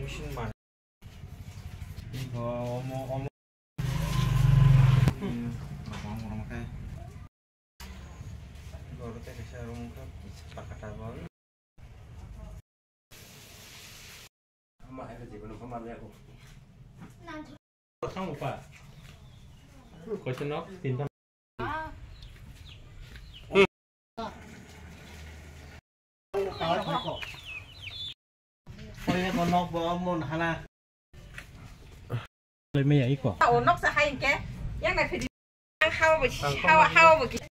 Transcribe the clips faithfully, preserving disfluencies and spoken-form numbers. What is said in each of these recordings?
Iko omo, omo. Omo, omo khe. Iko oro tei kaisa room khe pakha tabok. Kaisa nok tinta. Lemaya iko. O noksa hai hingke, yang nai phedi. Hawa bo, hawa, hawa bo ki.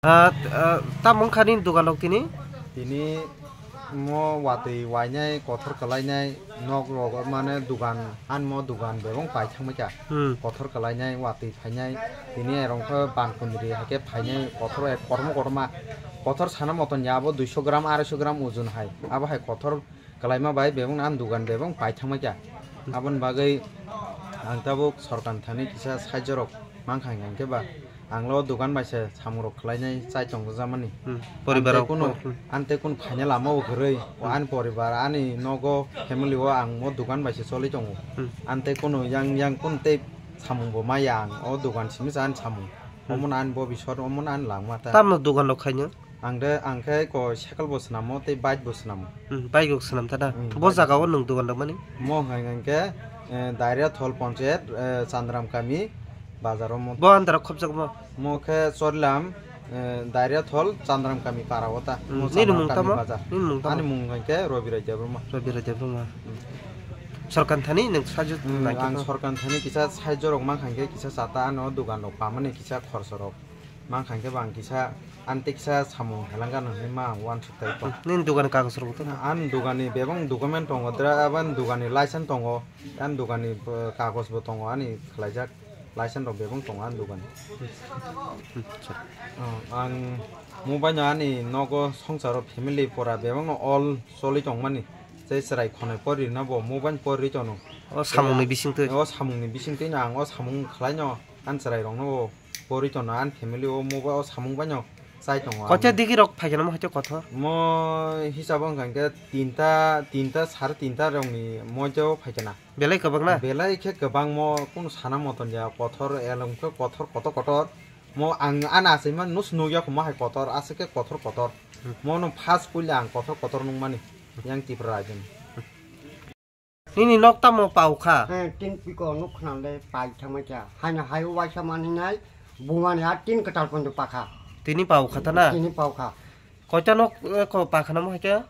Ah, ah, tamo wngkha nini dogan rok tini? Tini mo watwi wainai, kothor kwlainai, nok rok mane dogan, ani mo dogan bebak pai thangbai kha. Hmm. Kothor kwlainai, watwi phainai, tini erong khe ban kundri hai khe phainai, kothor ek kotorma kotorma. Kothor sana moton ya abo duiso gram, aroiso gram ojon hai. Abo hai kothor kwlaima bai bebak ani dogan bebak pai thangbai kha. Aboni bagwi ang tabuk sorkar thani kisa sahajyo rok mankha hingkha hingkhe ba ang lo dogan bai se samung rok khlainai chai tongo jamani. Hmm. Poribar rok. Ante kunu, hmm, ante kunu khaina lama bo kwrwi. O, hmm, ani poribar, ani nogo, family o ang o dogan bai se choli tongo. Hmm. Ante kunu yang, yang kunu tei samung bo maya ang o dogan simi sa ani samung. Hmm. Omo ani bobisot, omo ani langma ta. Tamno dogan rok khaino? Ang de, ang khe ko cycle bo swnamo tei bike bo swnamo. Hmm, bike rok swnam ta da? Hmm, bo bike jaga o swnam. Nwng dogan rwmani? Mo hwnka hwnkhe, eh, Dairiathol Ponchayat, eh, Chandram Kami bazar o mo. Bo andaro khopjak mo? Mo khe Chorilam, eh, Dairiathol Chandram Kami para o ta. Hmm, mo nini Chandram mung Kami tamo? Bazar. Nini mung tamo? Ani mung hwnkhe Robi Rai Debbarma. Robi Rai Debbarma. Hmm. Sorkar thani nwng sahajyo. Hmm, nangkhe ang no? Sorkar thani kisa sahajyo rok mankha hwnkhe kisa chata ano dogan rok pamani kisa khorso rok. Mankha hwnkhe bang kisa, ani tei kisa samung helangkha nang hinwi ma ang uansuk tai tong. Nini dogan kagoj rok tong? Ani dogan ni bebak document tongo, dra-, aboni dogan ni license tongo, ani dogan ni, eh, kagoj bo tongo, ani khlaijak license rok bebak tongo ani dogan ni. Hmm, sir. Oh, ang mobile no ani nogo songsaro family pora bebak no all choli tongmani. Tei chwrai khonai pori rwna bo mobile pori rwi tono. O samung ni bisingtwi? O samung ni bisingtwi no ang o samung khlai no ani chwrai rok no bo. Pori tono ani family o mobile o samung bai no chai tongo. Kocha digi rok phaikhe namo haikhe kothor? Mo hisabo wngkha hwnkhe tinta, tinta, sare tinta rokni mojo phaikhe na. Belai kwbang na? Belai khe kwbang mo kunu sana moton ya kothor elong khe kothor kotor kotor. Mo ang ani achaima nus nukya kho mo hai kotor aswk khe kothor kotor. Hmm. Mo no first puila ang kothor kotor nukmani yang Tripura rajyoni. Nini nok tamo pau kha? Eh, tin piko nuk khna le pai thangma kya. Haino hai waisa mani nai, bumani a tin katal pondo pakha. Tini pau kha ta na? Tini pau kha. Koita nok, eh, ko pakha namo hai kya?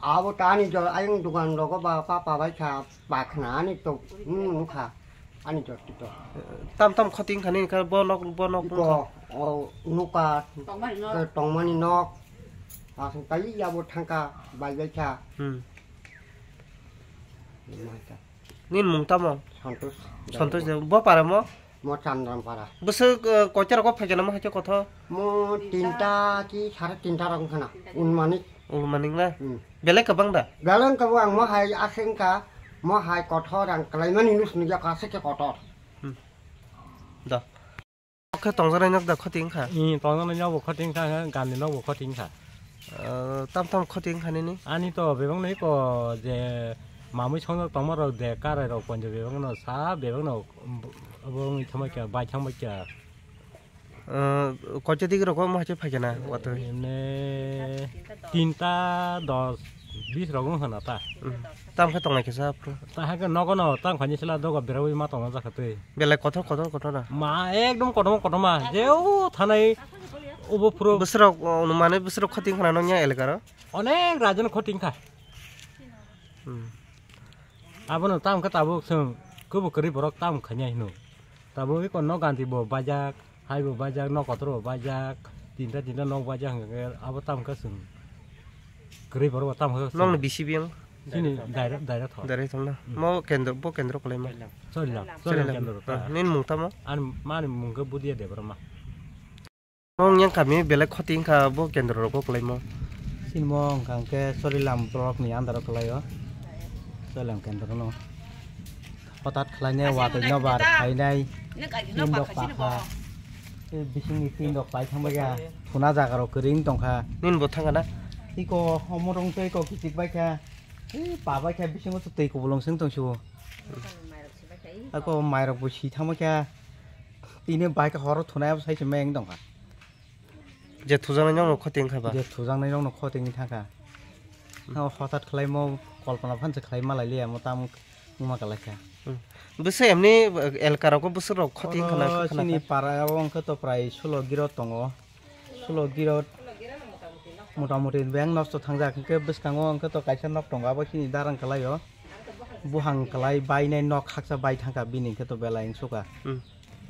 Abo tani jor ayung dukan logo ba pa pa bai kha pakha na ani to, hmm, nukha. Ani jor tito. Tam tam khoting khani kha bo nok, bo nok nukha. Iko, o, nuka, tongmani nok. Ke tongmani nok. Asung tali ya bo thangka bai bai kha. Hmm. Nini mung tamo? Santosh. Santosh de, bo para mo? Mo Chandram para. Bwswk, eh, koita rogo phaikhe namo haikhe kothor? Mo tinta ki sare tinta rok khana. Unmanik. Unmanik na? Hmm. Belai kwbang da? Belai kwbang, mo hai aswk wngkha, mo hai kothor ang kwlaimani nus nukya kha aswk khe kotor. Hmm. Da. Khe tongjaknai nok da khoti wngkha? Ee, tongjaknai nok bo khoti wngkha, gani nok bo khoti wngkha. Ah, tam tam khoti wngkha nini? Ani to bebak no iko je mamui songjak tongma rok je karai rok ponjo bebak no sa bebak no obo wngwi thangbai kha, bai thangbai kha. Ah, kocha digi rok omo hai phai khe na watwi? Emne tinta dos bis rok wngkha na ta. Hmm. Tam khe tongnai kisa aphuru. Ta hai khe nogo no tang phani sila dogo berawi ma tongna jakha twi. Belai kotor, kotor, kotor na? Ma ekdom kotorma, kotorma. Jeo thanai obo phuru. Bwswrok, o, mane bwswrok khoti wngkha na nokni elaka ro? Onek rajani khoti wngkha. Hmm. Abono tam khe tabuk chwng kwbwi kwrwi borok tam khanya hino. Tabuk iko no ganti bo bajak. Hai bo bajak, nok kotor bo bajak, tinta tinta nok bajak hwnkhe abo tamo khe chwng kwrwi borok bo tamo khe chwng. Nokni bisi biyang? Chini direct, direct thok. Direct thok na? Hmm. Mo kendro, bo kendro kwlaima? Cholilam, Cholilam. Cholilam kendro ta. Ah, nini mung tamo? Ani mani mung khe Budia Debbarma. Nong yang kami belai khoti wngkha bo kendro rogo kwlaimo? Chini mo wngkha hwnkhe Cholilam block ni under o kwlaio. Cholilam kendro no. Hotat khlainai watwi no bar khainai. Nini bo pakha. Tei bisingni tin rok pai thang bai kha, thuna jaga rok kwrwi wng tong kha. Nini bo thang kha na? Iko omo rong tei iko kichik bai kha. Tei pa bai kha bisingo tei kubulung sing tong sibo. Ako mai rok bo si thang bai kha. Tini bai kha horo thunai abo sai se meng tong kha. Je thujaknai nokno khoti wng kha ba? Je thujaknai nokno khoti wng thang kha. Hmm. Tamo hotat khlai mo kolpona phan se khlai ma lai liya mo tam wngma kwlai kha. Hmm. Bwswk emni, eh, elka rogo bwswk rok khoti wngkha na? Oro khwna chini kha? Para o wngkha to prai sulo giro tongo. Sulo giro motamuti beng nosto thangjak, hwnkhe bwskango wngkha to kaisa nok tongo, abo chini darang kwlai o. Buhang kwlai bainai nok haksa bai thangkha bini hwnkhe to belai wngsuka. Hmm.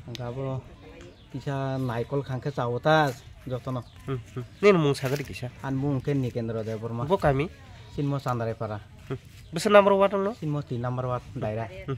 Hwnkhe abo kisa naikol khangkhe chawo ta jotono. Hmm, hmm. Nini mung sagadi kisa? Ani mung khe Nikendra Debbarma. Bo kami? Sinmo Chandraipara. Hmm. Bwswk number ward wngno? Sinmo tin number ward daira. Hmm.